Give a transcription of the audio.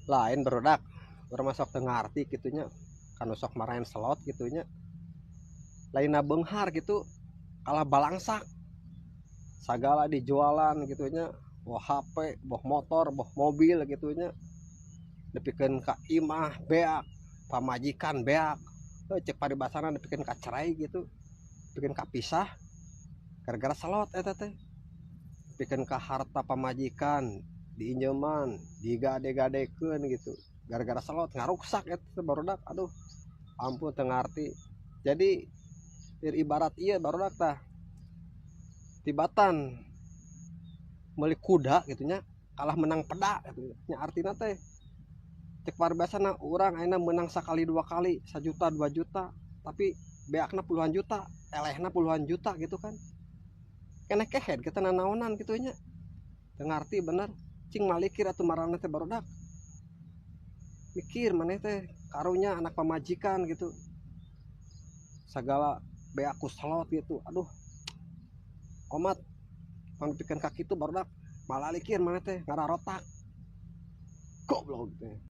Lain barudak, urang mah sok teu ngarti kitu nya, kanu sok maraen slot kitu nya. Lainna beunghar gitu, kalah balangsak. Sagala dijualan kitu nya, boh HP, boh motor, boh mobil kitu nya. Nepikeun ka imah beak, pamajikan beak. Heuh cek paribasana nepikeun ka cerai gitu, nepikeun ka pisah gara-gara slot eta teh. Nepikeun ka harta pamajikan diinjeman, digade-gadekeun gitu. Gara-gara slot ngaruksak eta teh barudak, aduh ampun teu ngarti. Jadi ibarat ieu barudak tah. Tibatan meuli kuda gitu nya, kalah menang peda gitu nya, artina teh cek paribasana urang ayeuna menang sakali dua kali, 1 juta 2 juta, tapi beakna puluhan juta, elehna puluhan juta gitu kan. Keneh kehed kita nanaonan kitu nya. Teu ngarti bener. Cing malikir atuh maraneh teh barudak. Mikir maneh teh karunya anak pamajikan gitu. Sagala beak ku slot gitu. Aduh. Omat pangpikeun ka kitu barudak, malalikir maneh teh ngararotak. Goblok teh.